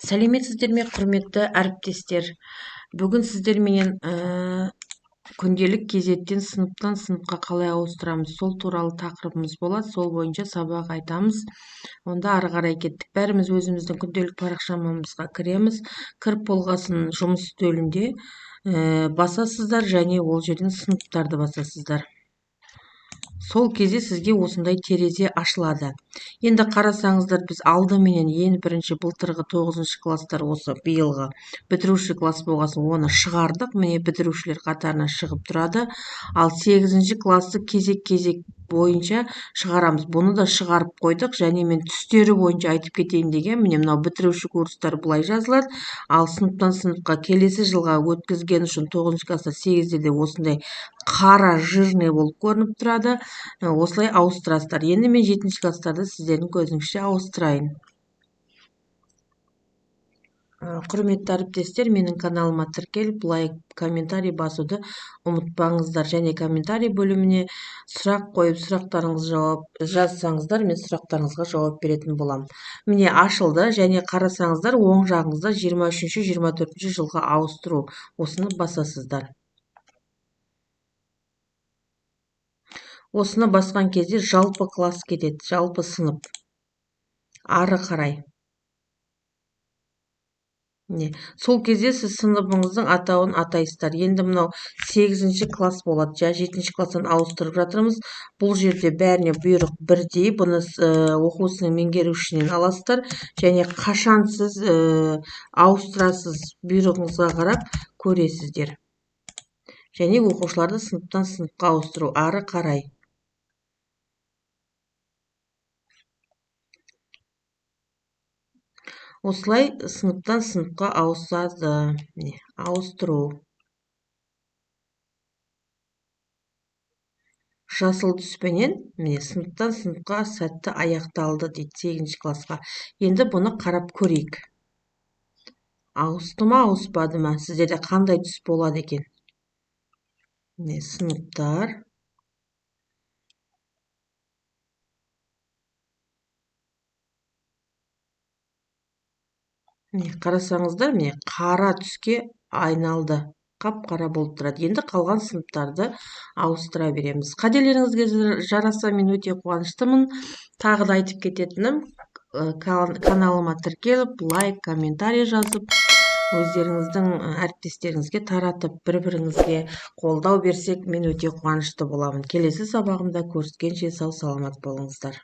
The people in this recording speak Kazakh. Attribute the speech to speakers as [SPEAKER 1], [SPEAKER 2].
[SPEAKER 1] Сәлеметсіздер ме, құрметті әріптестер! Бүгін сіздерменен күнделік кезеттен сыныптан сыныпқа қалай ауыстырамыз, сол туралы тақырыбымыз болады. Сол бойынша сабақ айтамыз. Онда ары қарай кеттік. Бәріміз өзіміздің күнделік парақшамызға кіреміз. Кіріп болғасын жұмыс үстелінде басасыздар және ол жерден сыныптарды басасыздар. Сол кезде сізге осындай терезе ашылады. Енді қарасаңыздар, біз алдыменен ең бірінші былтырғы 9 класстар, осы биылғы бітіруші класс болғасын оны шығардық. Міне, бітірушілер қатарына шығып тұрады. Ал 8 классты кезек-кезек бойынша шығарамыз. Бұны да шығарып қойдық. Және мен түстері бойынша айтып кетейін деген, міне мынау бітіруші курстар былай жазылады. Ал сыныптан сыныпқа келесі жылға өткізген үшін 9 класста 8-де де осындай қара жирный болып көрініп тұрады. Осылай ауыстырасыздар. Енді мен 7 класстарды сіздердің көзіңізше ауыстырайын. Құрметті әріптестер, менің каналыма тіркеліп, лайк, комментарий басуды ұмытпаңыздар. Және комментарий бөліміне сұрақ қойып, сұрақтарыңызға жауап жазсаңыздар, мен сұрақтарыңызға жауап беретін боламын. Міне ашылды. Және қарасаңыздар, оң жағыңызда 23-ші, 24-ші жылға ауыстыру. Осыны басасыздар. Осыны басқан кезде жалпы класс кетеді, жалпы сынып. Ары қарай. Міне, сол кезде сіз сыныбыңыздың атауын атайсыздар. Енді мынау 8 класс болады. Жа 7 класстан ауыстырып жатырмыз. Бұл жерде бәріне бұйрық бірдей. Бұны оқу ісінің меңгерушісінен аласыздар. Және қашан сіз ауыстырасыз, бұйрығыңызға қарап көресіздер. Және оқушыларды сыныптан сыныпқа ауыстыру ары қарай. Осылай сыныптан сыныпқа ауысады. Міне, ауыстыру. Жасыл түспенен, міне, сыныптан сыныпқа сәтті аяқталды дейді 8 классқа. Енді бұны қарап көрейік. Ауысты ма, ауыспады ма? Сіздерде қандай түс болады екен? Міне, сыныптар. Міне, қарасаңыздар, міне, қара түске айналды. Қап-қара болып тұрады. Енді қалған сыныптарды ауыстыра береміз. Қателеріңізге жараса мен өте қуаныштымын. Тағы да айтып кететінім, каналыма тіркеліп, лайк, комментарий жазып, өздеріңіздің әріптестеріңізге таратып, бір-біріңізге қолдау берсек, мен өте қуанышты боламын. Келесі сабағымда көріскенше сау-саламат болыңыздар.